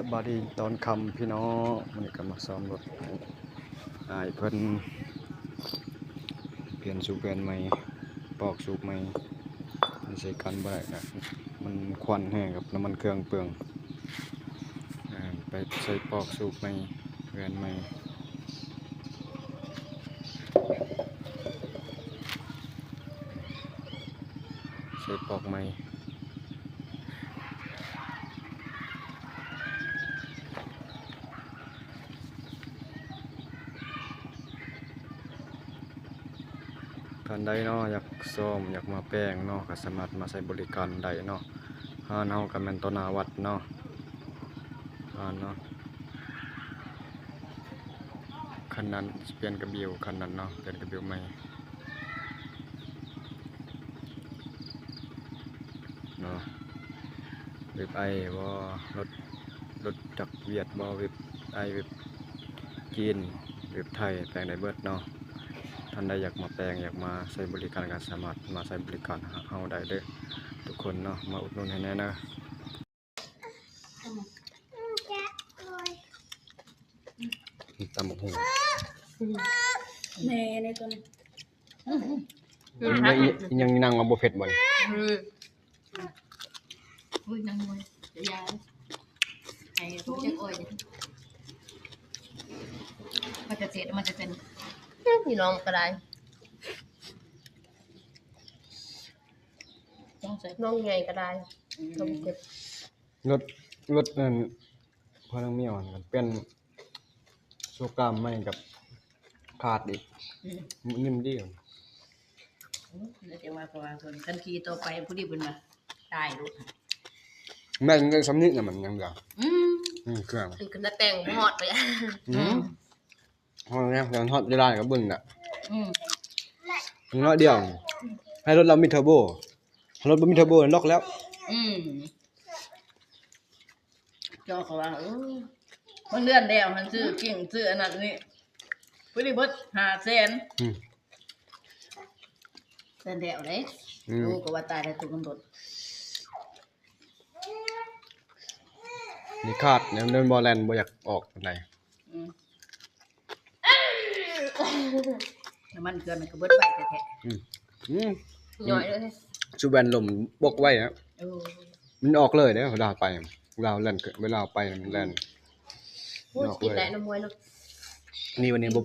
ສະບາຍດີຕອນຄ່ຳພີ່ນ້ອງ, ມື້ນີ້ກໍມາສ້ອມລົດໃຫ້ອ້າຍເພິ່ນ ປ່ຽນສູບແວ່ນໃໝ່ ປອກສູບໃໝ່. ມັນໃຊ້ການບໍ່ໄດ້ນະ, ມັນຄວັນແຮງກັບນ້ຳມັນເຄື່ອງເປືອງ. ອ່າ ໄປໃສ່ປອກສູບໃໝ່ ແວ່ນໃໝ່ ໃສ່ປອກໃໝ່. ທ່ານໃດເນາະ ຢາກສ້ອມ ຢາກມາແປງເນາະ ກໍສາມາດມາໃຊ້ບໍລິການໄດ້ເນາະ. ຮ້ານເຮົາກໍແມ່ນຕໍ່ໜ້າວັດເນາະ, ຮ້ານເນາະ. ຄັນນັ້ນຊິປ່ຽນກະບິວ ຄັນນັ້ນເນາະ, ປ່ຽນກະບິວໃໝ່ເນາະ. ເວັບໄອບໍ ລົດ ລົດຈັກຫວຽດບໍ ເວັບໄອ ເວັບຈີນ ເວັບໄທ ແປງໄດ້ເບິດເນາະ. ທ່ານໃດຢາກມາແປງ ຢາກມາໃຊ້ບໍລິການ ກໍສາມາດມາໃຊ້ບໍລິການເຮົາໄດ້ເດີ ທຸກຄົນເນາະ, ມາອຸດໜູນໃຫ້ແດ່ເດີ. ຕຳບັກຫຸ່ງ ແມ່ໃນຕົວນີ້ ອືມ ຍັງ ຍັງນັ່ງວ່າບໍ່ເຜັດບໍ່ນີ້? ອືມ ອຸ້ຍ ນາງມວຍ ຢ່າ ໃຫ້ຜູ້ຈັກໂອ້ຍ ມັນຈະເສດ ມັນຈະເປັນ ພີ່ນ້ອງກໍໄດ້ ນ້ອງໃຫຍ່ກໍໄດ້ ອືມ ເຂົາບໍ່ເກັບ. ລົດ ລົດນັ້ນ ພໍ່ນາງເມວຫັ້ນ ປ່ຽນໂຊກາມໃໝ່ກັບຄາດອີກ ອືມ ນິ້ມດີ. ໂອ້ ແລ້ວຈະວ່າ ເພາະວ່າເພິ່ນ ຄັນຂີ່ຕໍ່ໄປຜູ້ດີເພິ່ນວ່າຕາຍໂລດ. ແມ່ນ ສ່ຳນີ້ນະ ມັນຍັງເຫຼືອ ອືມ ອືມ ເຄື່ອງ ຄືຂະໜາດແຕ່ງບໍ່ຮອດໄປ ອືມ ຮອດແລ້ວ ຮອດເວລາກໍເບິ່ງນະ ອືມ ນ້ອຍດຽວ ໃຫ້ລົດລາວມີເທີໂບ ຖ້າລົດບໍ່ມີເທີໂບ ລັອກແລ້ວ ອືມ. ເຈົ້າກໍວ່າ ເອີ ບາງເດືອນແລ້ວຫັ້ນ ຊື້ກິ່ງ ຊື້ອັນນັ້ນນີ້ ຜູ້ນີ້ເບິດຫ້າແສນ ອືມ ແສນແລ້ວເດ້ ອືມ ໂອ້ ກໍວ່າຕາຍແລ້ວ ຖືກນຳລົດ ນີ້ຄາດ ແນວນັ້ນບໍ່ແລ່ນ ບໍ່ຢາກອອກປານໃດ ອືມ. ນ້ຳມັນເຄື່ອງມັນກໍເບິດໄວແທ້ໆ ອືມ ອືມ ນ້ອຍເລີຍ ຊູແວ່ນລົມບົກໄວນະ ເອີ ມັນອອກເລີຍເດ້ ເວລາໄປ ເວລາແລ່ນ ເວລາໄປມັນແລ່ນ ໂອ້ຍ ກິນໄດ້ນ້ຳມວຍເນາະ ນີ້ວັນນີ້ບໍ່